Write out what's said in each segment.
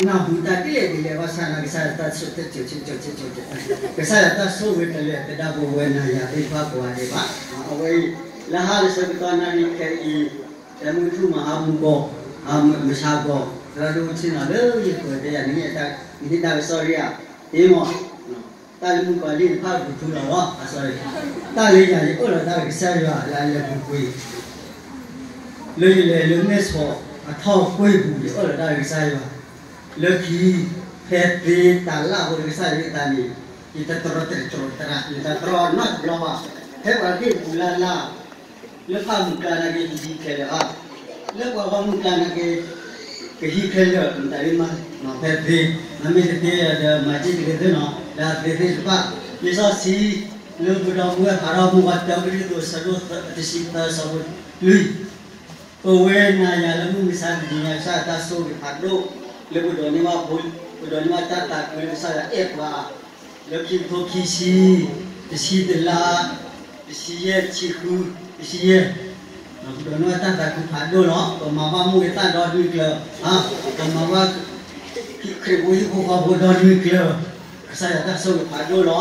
နၢ်ဟူတၢ်ဒ်လဲၣ်ဒ်လဲၣ်ဘၣ်ဆၣ်သနာ်က့ ကစၢ်ယွၤတၢ်ဆိၣ်ဂ့ၤတလၢာ်သဒၣ်ပဝဲနၤယၤသ့ၣ်တဖၣ်ကိးဂၤဒဲးဘၣ်. အဝဲအံၤ လၢဟါလၢဆၢကတီၢ်နၣ်ရံၣ်ခဲအံၤ တမုၢ်ထူၣ်မၤဟါမုၢ်ဂီၤ မုၢ်ဆါဂီၤ သရၣ်ဒိၣ်ဆ့ၣ်နီၤလၢယပှဲၤတဲယၤ နဟ့ၣ်တၢ်ကစီၣ်ရံၣ်ဧါ တ့မး တၢ်လၢမုၣ်ကီၤလံၢ်တဖၣ်ပူၤထူလီၤလီၤ အစၢ တၢ်လၢယၤယအိၣ်ဒီးတၢ်ကစၢ်ယွၤလၢအလဲၤပူၤကွံာ် လၢယလဲၤလၢမဲၢ်ဆီးအထီၣ်ကွ့ၢ်ပူၤ ယအိၣ်ဒီးတၢ်ကစၢ်ယွၤ လၢခံ ဖဲသ့တၤလၣ်ဖိတကစၢ်ယွၤသးန့ၣ် ယတတြီတြီတြီတြီ ယတတြီနီတဘျီဘၣ် ဖဲပှၤဟ့ၣ်ပူၤလၢ်လၢ် လၢဖးမုၢ်ကျါနာ်က့ ကဟံးခဲလၢာ်ဧါ လၢပှၤဂီၢ်မုၢ်ကျါနာ်က့ ကဟံးခဲလၢာ် မတၤဒ်မး ဖဲသ့ မ့မ့ၢ်တသ့ဒီး မၤက့တဂ့ၤသ့နီၤ လၢအသ့သ့ၣ်တဖၣ် လံာ်စီဆှံ လၢပဒီပုၢ်ဝဲၢ်ဖးထီၣ်မုၢ်ဂီၤ တၢကရံၣ်သူး အဆၢဒိၣ်တဆံသၢ အဆၢဖိလွံၢ် ပဝဲနၤယၤလၢမုၢ်မဆါတနံၤညါ ကစၢ်ယွၤတၢ်ဆိၣ်ဂ့ၤဖးဒိၣ် လၢပဒိးန့ၢ်ဘၣ်ဖိ ပဒိးန့ၢ်ဘၣ်တၢ်သးခုလၢကစၢ်ယွၤအဲၣ်ပှၤ လၢခံကထိခံဆံ တဆံတလါ တဆံယဲၢ် တဆံဃု တဆံယဲၢ် ပဒိးန့ၢ်ဘၣ်တၢ်သးခုဖးဒိၣ်လီၤ. ပမၤဘၣ်မိၢ်ဂ့ၤသၣ်ဒီနွံကျၢၤ ပမၤဘၣ် ခရံာ်ဖိဟံၣ်ဖိဃီဖိဒီနွံကျၢၤ ကစၢ်ယွၤတၢ်ဆိၣ်ဂ့ၤဖးဒိၣ်လီၤ.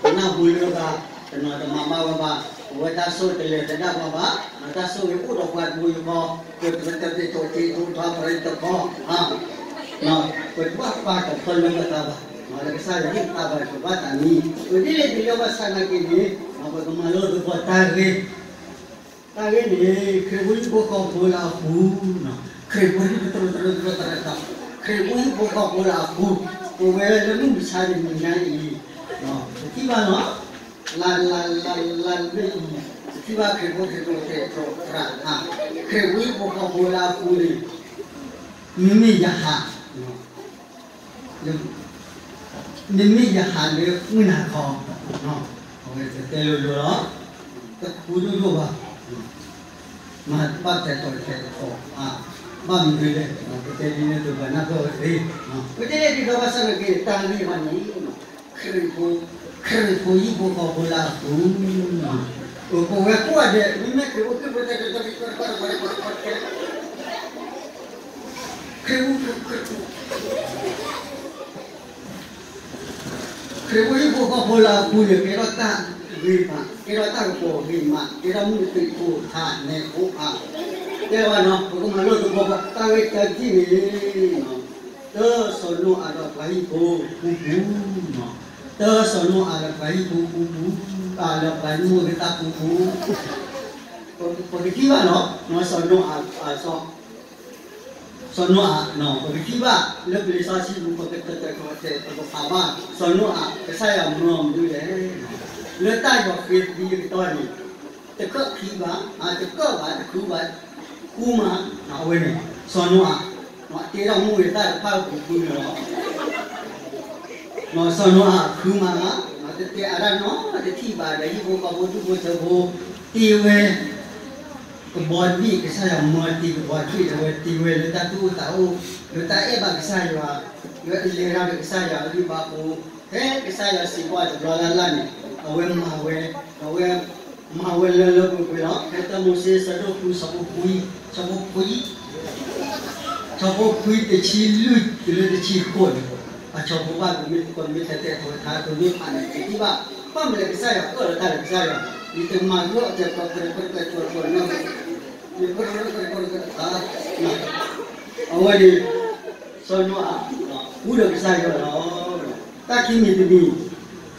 ပနၢ်ဟူလၢဘၣ် တနီၤတမၤဘၣ်ဝဲဘၣ် ပဝဲတၢ်ဆိၣ်တလဲၤသဒၣ်ပှၤဘၣ် တၢ်ဆိၣ်ဂ့ၤအိၣ်ဒီးပှၤတဘိယူၢ်ဃီ ပတသ့ထိးထံထိးထွါပရံတခီ ပတဘၣ်ပာ်တခီလၢပသးဘၣ် လၢကစၢ်ယွၤဟ့ၣ်ပသးဘၣ် ပဘၣ်သးမံ ပဒ်လဲၣ်ဒ်လဲၣ်ဘၣ်ဆၣ်နာ်က့န့ၣ် ပကမၤလိသကိးတၢ်ဂ့ၢ် တၢ်ဂ့ၢ်န့ၣ် ခရံာ်ဖိဟံၣ်ဖိဃီဖိလၢအပူၤ ခရံာ်ဖိဟံၣ်ဖိဃီဖိလၢအပူၤ ပဝဲလၢမုၢ်မဆါတနံၤညါအံၤ ပထံၣ်ဘၣ်လီၤ လၢလၢလၢလၢလၢအံၤ ပထံၣ်ဘၣ်ခရံာ်ဖိခရံာ်ဖိတြၢ်တြၢ် ခရံာ်ဖိဟံၣ်ဖိဃီဖိလၢအပူၤန့ၣ် မ့မ့ၢ်ယဟး မ့မ့ၢ်ယဟးလၢမုၢ်နၤခီ အဝဲတတဲလိၤလိၤလီၤ တခူဒိၣ်ဒိၣ်ဘၣ် မၤဘၣ်တဲာ်တီၤတဲာ်တခီ ဘၣ်မနုၤလဲၣ် ပတဲဒ်န့ၣ်သိးပှၤနၢ်ပၢၢ်ဝဲသ့ ပတဲဒ်သိးဘၣ်ဆၣ်နာ်က့ တၢ်ဂ့ၢ်ဘၣ်န့ၣ် ခရံာ်ဖိ ခရံာ်ဖိဟံၣ်ဖိဃီဖိလၢအပူၤ ပဝဲကိးဂၤဒဲး မ့မ့ၢ်ခရံာ်ဖိ ခရံာ်ဖိ ခရံာ်ဖိဟံၣ်ဖိဃီဖိလၢအပူၤန့ၣ် ကဲထီၣ်တၢ်ဂ့ၤမး ကဲထီၣ်တၢ်ကပီၤဂ့ၤမး ကဲထီၣ်မုၢ်တသ့းဖိထးနဲဖိအါ တဲဘၣ်နီၤ ပကမၤလိသကိးတၢ်ဂ့ၢ်တၢ်ထံၣ်န့ၣ် တၢ်စီၤနိအၤဒီးပှၤဟံၣ်ဖိဃူပူၤ တၢ်စီၤနိအၤဒီးပှၤဟံၣ်ဖိဃူပူၤ အၤဒီးပှၤမိၢ်ဂ့ၤသၣ်ဃူပူၤ ပကထံၣ်ဘၣ်နီၤ စီၤနိအၤ စီၤ စီၤနိအၤ ပကထံၣ်ဘၣ်လၢပလံာ်စီဆှံပူၤ ပကတၢၢ်တၢၢ်ထီၣ်ထဲ ပကဖးဘၣ် စီၤနိအၤ ကစၢ်ယွၤမၢအီၤမနုၤလဲၣ် လၢတၢ်ယီၤဃ့သံအကတီၢ်န့ၣ် တကၢၣ်ခံဘၣ် တကၢၣ်ဘၣ် တခုဘၣ် ဃူမး အဝဲန့ၣ် စီၤနိအၤ တ့ထီၣ်မိၢ်ဂ့ၤသၣ်တဖၣ်အပူၤဃုန့ၣ်လီၤ စီၤနိအၤဃုမး တတဲအါဒၣ်နီတထံၣ်ဘၣ်ဒီး ဟံၣ်ဖိဃီဖိဒူၣ်ဖိထၢဖိ တ့ဝဲ ကဘီဒံၣ် ကစၢ်ယွၤမၢတ့ကဘီဒံၣ် အဝဲတ့ဝဲလၢတၢ်သူၣ်အိၣ်သးအိၣ် လၢတၢ်အဲၣ်ဘၣ်ကစၢ်ယွၤ လၢအလဲၤတၢ်ဒီးကစၢ်ယွၤအဂံၢ်ဘါအဃိ ဖဲကစၢ်ယွၤစံးဘၣ်တဘျီလၢ်လၢ်န့ၣ် အဝဲမၤဝဲ အဝဲ မၤဝဲလၢလၢပှဲၤပှဲၤလီၤ. ဖဲတၢမိၤၡ့ဆၢဒိၣ်ဃု ဆၢဖိခွံ ဆၢဖိခွံ ဆၢဖိခွံတဆံလွံၢ်တုၤလၢတဆံဃိးန့ၣ် အဆီဖိဘၣ် ပမ့ၢ် ပမ့ၢ်ထဲထဲထီထါ ပမ့ၢ်ဖးန့ၣ် ပထံၣ်ဘၣ် ဘၣ်မနုၤလဲၣ် ကစၢ်ယွၤအၢၣ်လီၤတၢ်လၢကစၢ်ယွၤ ယတမၤဂ့ၤအီၤ ကဲကဲကဲကဲကဲကဲနီၢ် ယကဲကဲကဲကဲ အဝဲန့ၣ် စီၤနိအၤ ဃူဒီးကစၢ်ယွၤလီၤ. တၢ်ခံမံၤတမံၤ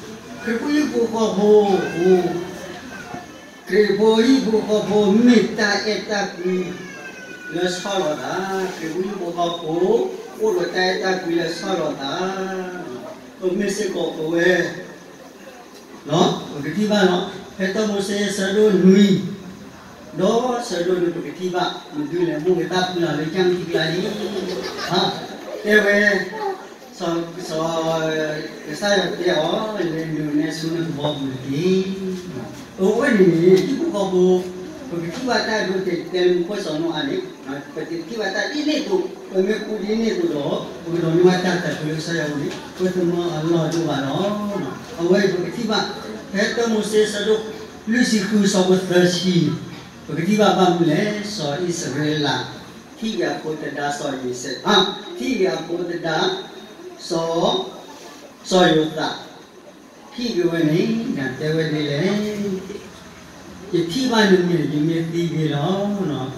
ခရံာ်ဖိဟံၣ်ဖိဃီဖိ ခရံာ်ဖိဟံၣ်ဖိဃီဖိ မ့ၢ်တၢ်အဲၣ်တၢ်ကွံလၢဆီၣ်လီၤသး, ခရံာ်ဖိဟံၣ်ဖိဃီဖိ အိၣ်ဒီးတၢ်အဲၣ်တၢ်ကွံလၢဆီၣ်လီၤသး, ပမ့ၢ်စ့ၢ်ကီးပဝဲ ပကထံၣ်ဘၣ်လီၤ. ဖဲတၢမိၤၡ့ဆၢဒိၣ်နွံ ဒီးဆၢဒိၣ်နွံ ပကထံၣ်ဘၣ် မနုၤလဲၣ် မိၢ်ဂ့ၤသၣ်ဖုလီၤလၢကၢ်မုၢ်ထံကျါလံ တဲဝဲ စီၤ စီၤ ကစၢ်ယွၤတဲအီၤ လဲၤနုာ်နဲဆိနကဘီပူၤတက့ၢ်. အဝဲန့ၣ်န့ၣ် ဟံၣ်ဖိဃီဖိ ပကထံၣ်ဘၣ်တၢ်ဒိတဲတဲလၢမူခိၣ်စီၤနိအၤန့ၣ် ပကထံၣ်ဘၣ်တၢ်ဒ်န့ၣ်အသိး ပမ့ၢ်ဃူဒ်န့ၣ်အသိးဒီး ပကဒိးန့ၢ်ဘၣ်တၢ်သးခုလၢကစၢ်ယွၤအအိၣ်န့ၣ် ပတမၢအလီၢ်ဒိၣ်ဘၣ်လီၤ. အဝဲအံၤပကထံၣ်ဘၣ် ဖဲတၢမိၤၡ့ဆၢဒိၣ်လွံၢ်ဆံဃု ဆၢဖိသၢဆံ ပကထံၣ်ဘၣ်ဘၣ်မနုၤလဲၣ် စီၤအံၣ်စရ့လး ထံၣ်က့ၤအဖိသဒါစီၤယိၤသး, ထံၣ်က့ၤအဖိသဒါ စီၤ, စီၤယိၤသး, ထံၣ်က့ၤဝဲန့ၣ် နတဲဝဲဒ်လဲၣ်. ယထံၣ်ဘၣ်နမ့ၢ် ယမ့ၢ်သံဂ့ၤလီၤ.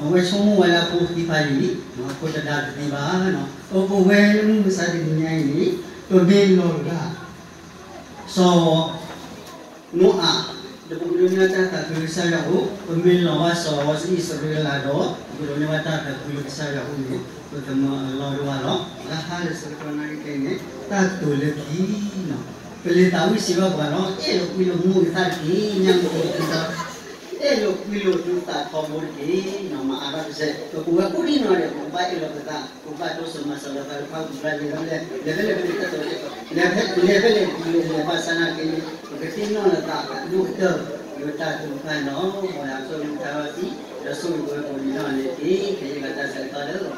အဝဲဆိကမိၣ်ဝဲလၢအဖိသံဖးယံာ်လံ, အဖိသဒါတသံဘၣ်. အိၣ်ဝဲလၢမုၢ်မဆါတနံၤညါအံၤန့ၣ် ပမ့ၢ်လီၤဂာ် စီၤ နိအၤ, ဒီးပကဒိးန့ၢ်ဘၣ်တၢ်သးခုလၢကစၢ်ယွၤအအိၣ်, ပမ့ၢ်လီၤဘၣ်စီၤအံၣ်စရ့လးဒီး ပကဒိးန့ၢ်ဘၣ်တၢ်သးခုလၢကစၢ်ယွၤအအိၣ်န့ၣ် ပသမၢအလီၢ်ဒိၣ်ဘၣ်လီၤ. လၢဟါလၢဆၢကတီၢ်နၣ်ရံၣ်ခဲအံၤန့ၣ် တၢ်တိာ်လၢခံ ပလံၤသးဝံၣ်စံးဘၣ်ပှၤလီၤ, အဲၣ်လိာ်ကွံလိာ်မူကသၣ်တက့ၢ်, ညါမ့ၢ် အဲၣ်လိာ်ကွံလိာ်သုသးထီဘိတက့ၢ်. မၤအါထီၣ်ကစဲး, ပဝဲကိးဒံနီၢ်ဂၤဒဲး ပကဘၣ်အဲၣ်လိာ်ပသး, ပကဘၣ်တိစၢၤမၤစၢၤလိာ်သးလၢပၢ်ပူၤဖျဲးန့ၣ်, လဲၤဖဲလဲၣ်, လဲၤဖဲလဲၣ်, လဲၤဖဲလဲၣ်, လဲၤဘၣ်ဆၣ်နာ်က့န့ၣ် ပကသ့ၣ်နီၣ်လိာ်သးအဒိၣ်ကတၢၢ် လၢတၢ်ထုကဖၣ်န့ၣ်လီၤ. မ်ယွၤဆိၣ်ဂ့ၤက့ၤသု, ဒီးဆိၣ်ဂ့ၤပဝဲကိးဒံနီၢ်ဂၤဒဲးတက့ၢ်. ကယဲၢ်ဘၣ်တၢ်ဆၢကတီၢ်လၢ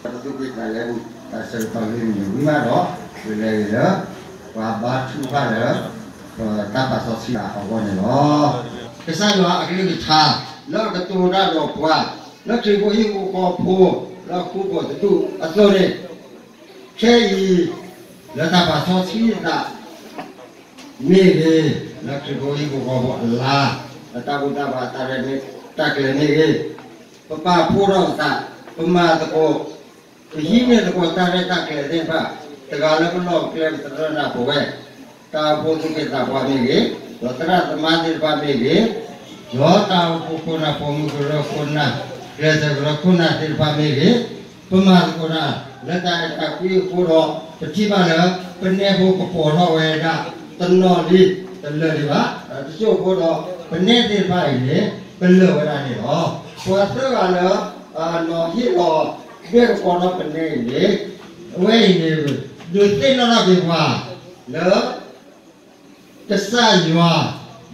ပသူၣ်ကံၢ်သးလဲပူၤ တၢ်ဆၢကတီၢ်လၢမုၢ်နံၤဝံၤမးဒီး ပလဲၤဂ့ၤလၢ ပှၤဘါထုကဖၣ်လၢ တၢ်ပာ်စီဆှံအဂီၢ်န့ၣ်လီၤ. ကစၢ်ယွၤအကလုၢ်ကထါ လၢအကတိၤတၢ်ဒီးပှၤ လၢခရံာ်ဖိဟံၣ်ဖိဃီဖိ လၢဃိာ်ဖိတဒူၣ်အသိးန့ၣ် ခဲအံၤ လၢတၢ်ပာ်စီဆှံအသး မ့ၢ်ဂ့ၤ, လၢခရံာ်ဖိဟံၣ်ဖိဃီဖိအလါ, လၢတၢ်ဘူၣ်တၢ်ဘါတၢ်ရဲၣ်တၢ်ကျဲၤမ့ၢ်ဂ့ၤ, ပပာ်ဖှိၣ်ထီၣ်အသး, ပမၤသကိး, ပဟံးန့ၢ်သကိးတၢ်ရဲၣ်တၢ်ကျဲၤသ့ၣ်တဖၣ်, တဂၤလၢပလီၢ်ပကျဲပသရၣ်ဒၣ်ပဝဲ, တၢ်အိၣ်ဖှိၣ်သူၣ်က့သးပှၢ်မ့ၢ်ဂ့ၤ, ဒီးသရၣ်သမါသ့ၣ်တဖၣ်မ့ၢ်ဂ့ၤ, ဒီးတၢ်အိၣ်ဖှိၣ်ခိၣ်နၢ်ဖိမုၣ်ကရၢခိၣ်နၢ်, ကျဲးစၢးကရၢခိၣ်နၢ်သ့ၣ်တဖၣ်မ့ၢ်ဂ့ၤ, ပမၤသကိးတၢ် လၢတၢ်အဲၣ်တၢ်ကွံအဃိဒီး ပထံၣ်ဘၣ်လၢ ပနဲဖိကပီၤထီၣ်ဝဲဒၣ် တနီၤလံ, တလၢာ်ဒံးဘၣ်, တစိၢ်ဖိဒီး ပနဲသ့ၣ်တဖၣ်အံၤန့ၣ် ပလၢာ်ဝဲဒၣ်န့ၣ်လီၤ. ပှၤသၢဂၤလၢ နီၤဟ့ၣ်လီၤ ဒွဲၣ်ကပီၤထီၣ်ပနဲအံၤန့ၣ်, အဝဲအံၤန့ၣ် ဒုးသ့ၣ်နီၣ်ထီၣ်က့ၤပှၤ လၢ ကစၢ်ယွၤ,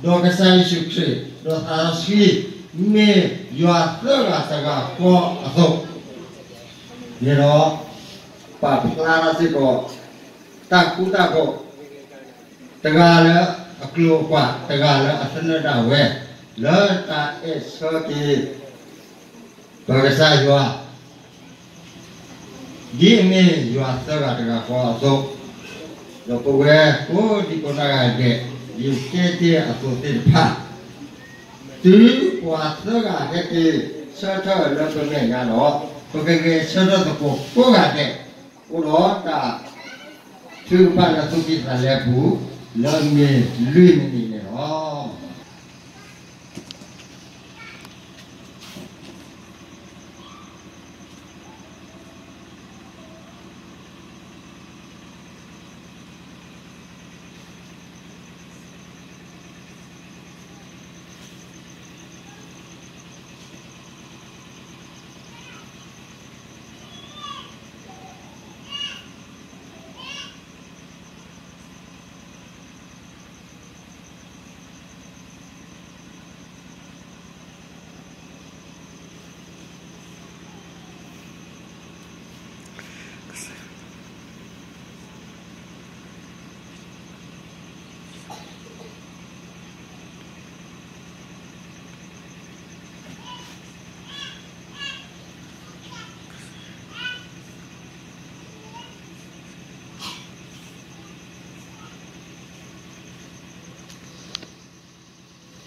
ဒီးကစၢ်ယ့ၣ်ၡူးခရံာ်, ဒီးသးစီဆှံ, မ့ၢ်ယွၤသၢဂၤတဂၤဃီအသိး, န့ၣ်ဒီး ပာ်ဖျါထီၣ်စ့ၢ်ကီး တၢ်ဃူတၢ်ဖိး, တဂၤလၢအကျိၤအကွာ်, တဂၤလၢအသနၢၣ်ဒၣ်ဝဲ, လၢတၢ်အဲၣ်ဆၢက့ၤ ပကစၢ်ယွၤ ဒ်အမ့ၢ်ယွၤသၢဂၤတဂၤဃီအသိး, ဒီးပဝဲကိးဒံကိးနီၢ်ဂၤဒဲး ယတဲတ့ၢ်အသိးသ့ၣ်တဖၣ်, တုၤပှၤသၢဂၤဟဲက့ၤဆၢထၢၣ်လၢပမဲာ်ညါဒီး, ပကဂဲၤဆၢထၢၣ်သကိးကိးဂၤဒဲး, အိၣ်ဒီးတၢ်ထုကဖၣ်လၢသူၣ်ကံၢ်သးလဲပူၤ လၢမုၢ်လွံၢ်နံၤန့ၣ်လီၤ.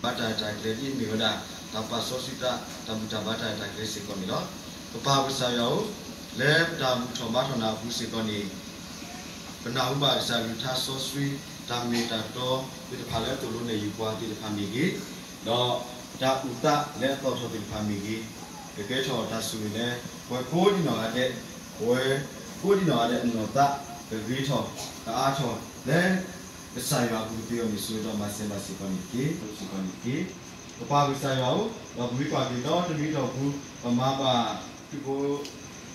ဘါတၢ်ရဲၣ်တၢ်ကျဲၤဒ်အမ့ၢ်ဝဲဒၣ် တၢ်ပာ်စီဆှံတၢ် တၢ်ဘူၣ်တၢ်ဘါတၢ်ရဲၣ်တၢ်ကျဲၤစ့ၢ်ကီးန့ၣ်လီၤ. ပပၢ်ကစၢ်ယွၤဧၢ, လၢပတၢ်ဘူၣ်ထီၣ်ဘါထီၣ်နၤအပူၤစ့ၢ်ကီးန့ၣ် ပနၢ်ဟူဘၣ်ကစၢ်ကလုၢ်ကထါစီဆှံ တၢ်မ့ၢ်တၢ်တီသ့ၣ်တဖၣ်လၢအသိၣ်လိနဲၣ်ယုၢ်ပှၤသ့ၣ်တဖၣ်မ့ၢ်ဂ့ၤ, ဒီးပတၢ်အုၣ်သးလၢအသီၣ်ထီၣ်သ့ၣ်တဖၣ်မ့ၢ်ဂ့ၤ, ကကဲထီၣ်တၢ်ဆိၣ်ဂ့ၤလၢ ပဝဲကိးဒံနီၢ်ဂၤဒဲး, ပဝဲကိးဒံနီၢ်ဂၤဒဲးအနီၢ်သး, ကဂ့ၤထီၣ်, ကအါထီၣ်လၢ ကစၢ်ယွၤအပူၤကသ့အဂီၢ်န့ၣ် ဆိၣ်ဂ့ၤဒီးမၤစၢၤဘၣ်စ့ၢ်ကီးန့ၣ်တက့ၢ်, စ့ၢ်ကီးန့ၣ်တက့ၢ်. ပပၢ်ကစၢ်ယွၤဧၢ, ဒီးပမ့ၢ်ကွၢ်က့ၤဒီတနံၤအတီၢ်ပူၤ, ပမၤဘၣ် ဟံၣ်ဖိ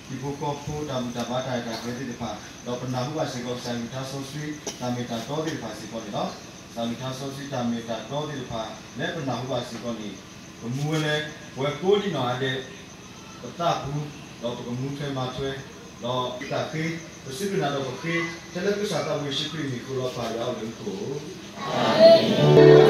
ဃီဖိတၢ်ဘူၣ်တၢ်ဘါတၢ်ရဲၣ်တၢ်ကျဲၤသ့ၣ်တဖၣ်, ဒီးပနၢ်ဟူဘၣ်စ့ၢ်ကီးကစၢ်ကလုၢ်ကထါစီဆှံ တၢ်မ့ၢ်တၢ်တီသ့ၣ်တဖၣ်စ့ၢ်ကီးန့ၣ်လီၤ. ကစၢ်ကလုၢ်ကထါစီဆှံတၢ်မ့ၢ်တၢ်တီသ့ၣ်တဖၣ် လၢပနၢ်ဟူဘၣ်စ့ၢ်ကီးန့ၣ် ပမူဝဲလၢ ပဝဲကိးဒံနီၢ်ဂၤဒဲး ပသးပူၤ, ဒီးပကမူထွဲမၤထွဲ, ဒီးပတၢ်ဃ့, ပစံးဘျုးနၤဒီးပဃ့, ထဲလၢပကစၢ်သးဘိယ့ၣ်ၡူးခရံာ်အမံၤအဃိလီၤ ပၢ်ယွၤအိၣ်လၢမူခိၣ်ဧၢ, အၤမ့ၣ်.